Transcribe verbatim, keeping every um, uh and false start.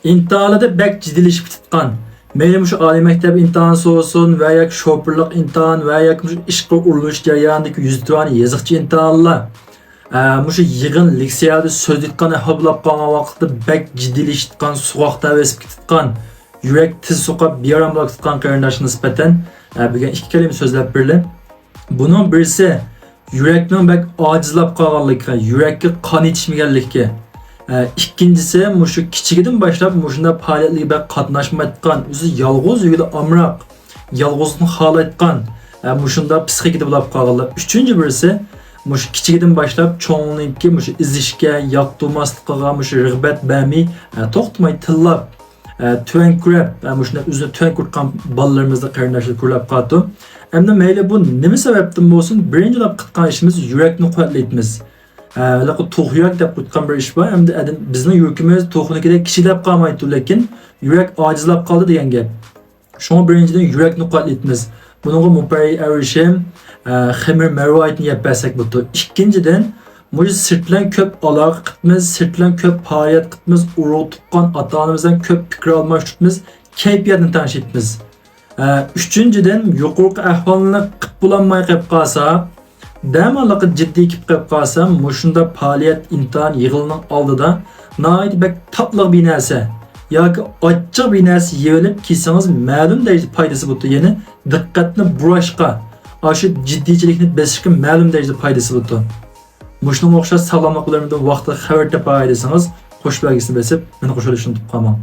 ئىمتىھانلىرىدا بەك جىددىيلىشىپ كېتىدىغان، مەيلى مۇشۇ ئالىي مەكتەپ ئىمتىھانى بولسۇن ۋە ياكى شوپۇرلۇق ئىمتىھان ۋە ياكى مۇشۇ ئىشقا ئورۇنلىشىش جەريانىدىكى يۈز تۆۋەن يېزىقچە ئىمتىھانلار، ئە، مۇشۇ يىغىن لېكسىيەدە سۆزلەيدىغان ئەھۋال بولۇپ قالغان ۋاقىتتا بەك جىددىيلىشىدىغان، سوغۇق تەۋرىشىپ كېتىدىغان، يۈرەك تېز سوقۇپ بىئارام بولۇپ كېتىدىغان قېرىنداشقا نىسبەتەن، ئە، بۈگۈن ئىككى كەلىمە سۆزلەپ بېرىلى. بۇنىڭ بىرسى يۈرەكنىڭ بەك ئاجىزلاپ قالغانلىقى، يۈرەككە قان يېتىشمىگەنلىكى. ئە، ئىككىنچىسى مۇشۇ كىچىكىدىن باشلاپ مۇشۇنداق پائالىيەتلەرگە بەك قاتناشمايدىغان، ئۆزى يالغۇز يۈرگىلى ئامراق، يالغۇزلۇقنى خالايدىغان، ئە، مۇشۇنداق پسىخىكىدا بولاپ قالغانلار. ئۈچىنچى بىرسى مۇشۇ كىچىكىدىن باشلاپ چوڭنىڭكى مۇشۇ ئېزىشكە، ياقتۇرماسلىقىغا مۇشۇ رىغبەت بەرمەي، ئە، توختىماي تىللاپ، ئە، تۆۋەن كۆرۈپ، ئە، مۇشۇنداق ئۆزىنى تۆۋەن كۆرۈپ قالغان بالىلىرىمىزنى، قېرىنداشلىرىمىزنى كۆرۈپ قالىدۇ. ئەمدى مەيلى بۇ نېمە سەۋەبتىن بولسۇن، بىرىنچى بولاپ قىلىدىغان ئىشىمىز يۈرەكنى قۇۋۋەتلەيمىز. ئە، ھېلىقى توخۇ يۈرەك دەپ قويغان بىر ئىش بار. ئەمدى ئادەم، بىزنىڭ يۈرىكىمىز توخۇنىڭكىدەك كىچىكلەپ قالمايدۇ، لېكىن يۈرەك ئاجىزلاپ قالدى دېگەن گەپ. شۇڭا بىرىنچىدىن يۈرەكنى قۇۋۋەتلەيمىز. بۇنىڭغا مۇپەررىي ئەۋرىشىم، ئە، خېمىر مەرۋايىتىنى يەپ بەرسەك بولىدۇ. ئىككىنچىدىن، مۇشۇ سىرت بىلەن كۆپ ئالاقە قىلىمىز، سىرت بىلەن كۆپ پائالىيەت قىلىمىز، ئۇرۇق تۇغقان ئاتا-ئانىمىز بىلەن كۆپ پىكىر ئالماشتۇرىمىز، كەيپىياتنى تەڭشەيمىز. ئە، ئۈچىنچىدىن، يۇقىرىقى ئەھۋالنى قىلىپ بولالماي قېلىپ قالسا، دەماللىقى جىددىي كېلىپ قېلىپ قالسا، مۇشۇنداق پائالىيەت ئىمتىھان يىغىنىنىڭ ئالدىدا ناھايىتى بەك تاتلىق بىر نەرسە ياكى ئاچچىق بىر نەرسە يېۋېلىپ كېسىڭىز مەلۇم دەرىجىدە پايدىسى بولىدۇ. يەنى دىققەتنى بۇراشقا، ئاشۇ جىددىيچىلىكنى بېسىشقا مەلۇم دەرىجىدە پايدىسى بولىدۇ. مۇشۇنىڭغا ئوخشاش ساغلاملىق بىلەن ۋاقتىدا خەۋەر تېپەلىسىڭىز، قوش بەلگىسىنى بېسىپ، مېنى قوشۇۋېلىشنى ئۇنتۇپ قالماڭ.